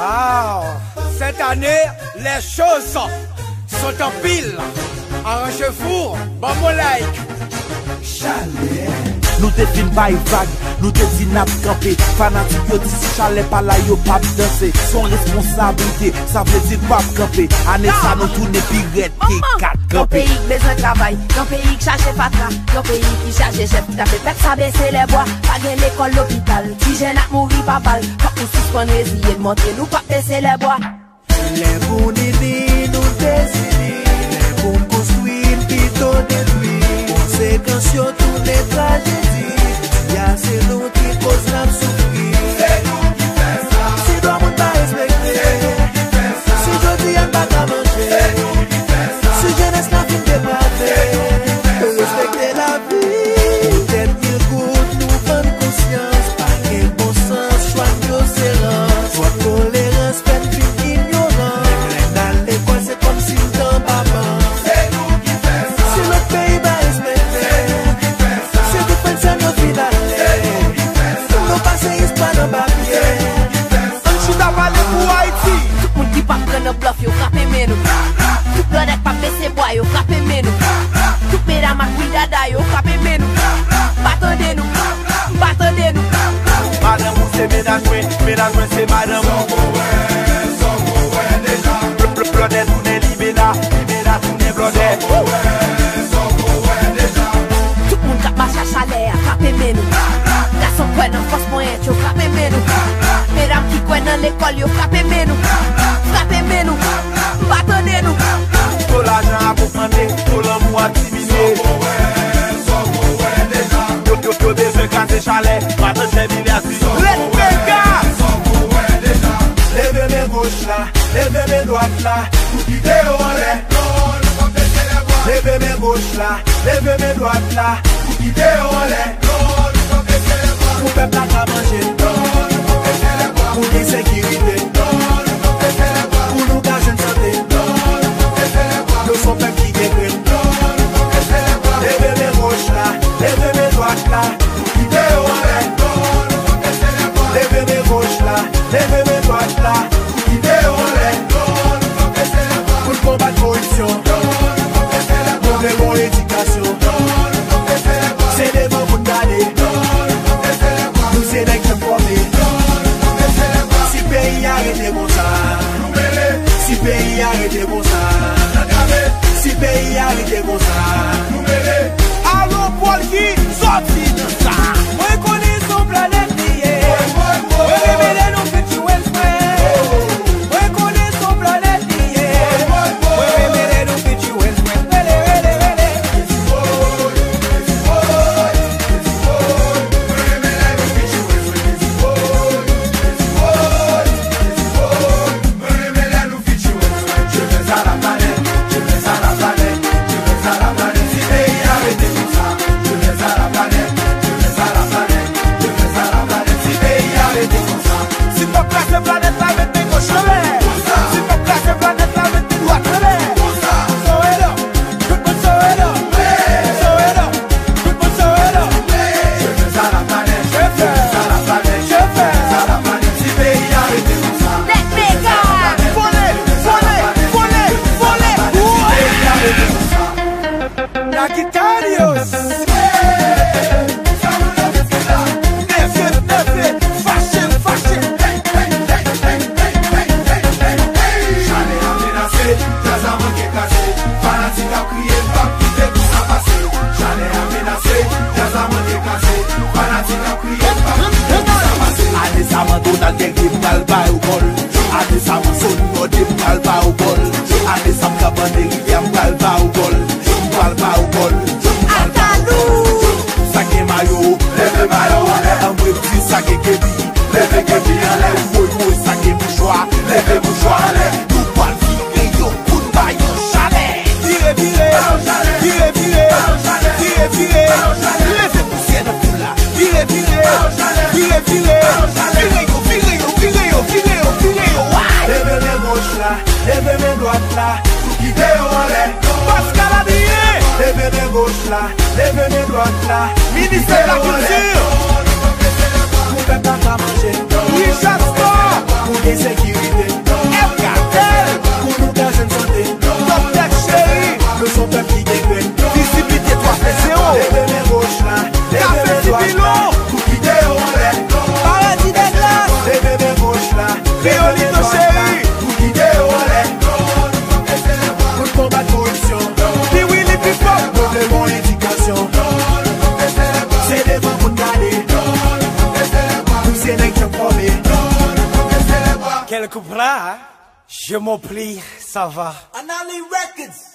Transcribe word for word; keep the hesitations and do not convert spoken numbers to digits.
Ah, cette année, les choses sont en pile. Arrangez-vous, bon mon like. Chalè. Nou te fin bay vag, nou te di n ap kanpe. Fanatik yo di si Chalè pa la, yo p ap danse. Se yon responsablite, sa vle di n p ap kanpe. Ane sa nou tounen pi rèd ke kat kanpe. Yon peyi k bezwen travay, yon peyi k chaje fatra, yon peyi ki chaje chèf k tape pèp sa bese lè bwa. Pa gen lekòl, lopital, ti jèn ap mouri pa bal. Fòk nou sispann reziye n, montre nou p ap bese lè bwa. Lè pou n ini, nou dezini. Lè pou n konstwi, n pito detwi. Konsekans yo tounen trajedi. Jodi a se nou ki koz n ap soufri. Se nou ki fè sa. Si dwa moun pa respekte. Se nou ki fè sa. Si jodi a n pa ka manje. Se nou ki fè sa. Si jenès la fin deprave. Se nou ki fè sa. Respekte lavi. Poutèt mil goud, nou vann konsyans. Pa gen bon sans, chwa n yo se rans. Twòp tolerans fè n vin inyoran. Menm lè n al lekòl, se kòmsi n t anba ban. Se nou ki fè sa. Si lòt peyi pa respekte, se nou ki fè sa. Se tout frè n sè n yo fin ale. Se nou ki fè sa. Nou pase istwa nan papye. Se nou ki fè sa. Ann chita pale pou Ayiti. Tout moun ki p ap pran nan blòf yo, frape men nou. Tout blòdè k p ap bese bwa yo, frape men nou. Tout medam ak wi dada yo, frape men nou. M pa tande nou, m pa tande nou. Madanm ou se mennaj mwen, mennaj mwen se madanm ou. Bl-, bl-, blòdè tounen limena, limena tounen blòdè. Tout moun k ap mache a Chalè a, frape men nou. Gason k kwè nan fòs ponyèt yo, frape men nou. Medam ki kwè nan lekòl yo, frape men nou. Frape men nou, m pa tande nou. To lajan ap ogmante, to lanmou ap diminye. Yo, yo, yo bezwen kraze Chalè, pa tann fè milyati. Let's make up! Leve men goch la, leve men dwat la, pou kite yo anlè. Leve men goch la, leve men dwat la, pou kite yo anlè. Pou pèp la ka manje. Pou gen sekirite. Pou nou ka jwenn sante. Nou se yon pèp ki gen grenn. Leve men goch la, leve men dwat la, pou kite yo anlè. Leve men goch la, leve men dwat la, pou kite yo anlè. Pou n konbat koripsyon. Move bon edikasyon. Se devan pou n gade. Nou se nèg k fòme. Si peyi a rete konsa. Si peyi a rete konsa. Si peyi a rete konsa. Alo, Pòlki, sòti nan sa. Mwen konnen se yon planèt li ye. Mwen revele nou Future Wales Friends. Mwen konnen se yon planèt li ye. Mwen revele nou Future Wales Friends. Rele, rele, rele. Si n p ap kraze planèt la, met men goch anlè. Si n p ap kraze planèt la, met men dwat anlè. Soweto, tout moun Soweto. Soweto, tout moun Soweto. Chofè, chofè. Let's make up. Vole, vole, vole, vole. Sagittarius. Neve, neve, fache, fache. Chalè a menase, djaz la manke kraze. Fanatik ap kriye, n p ap kite pou sa pase. Chalè a menase, djaz la manke kraze. Fanatik ap kriye, n p ap kite pou sa pase. Ane sa man Donald Guerrier pral ba yo gòl. Ane sa man Sonny Order pral ba yo gòl. Ane sa m Kabanne Rivière pral ba yo gòl. M pral ba yo gòl. M pral ba yo gòl. Sa gen mayo, leve mayo anlè. Anmwe di sa gen kepi, leve kepi anlè. Woy woy, sa gen mouchwa, leve mouchwa anlè. Nou pral vire yo pou n ba yo chalè. Vire, vire, vire, vire, vire, vire. Leve pousyè nan foul la. Vire, vire, vire, vire. Vire yo, vire yo, vire yo, vire yo, vire yo. Leve men goch la, leve men dwat la, pou kite yo anlè. Pascal Adrien. Leve men goch la, leve men dwat la. Ministè de la Kilti. Pou pèp la ka manje. Richard Sport. Pou gen sekirite. Le couple là, je m'en prie, ça va. Anali Records.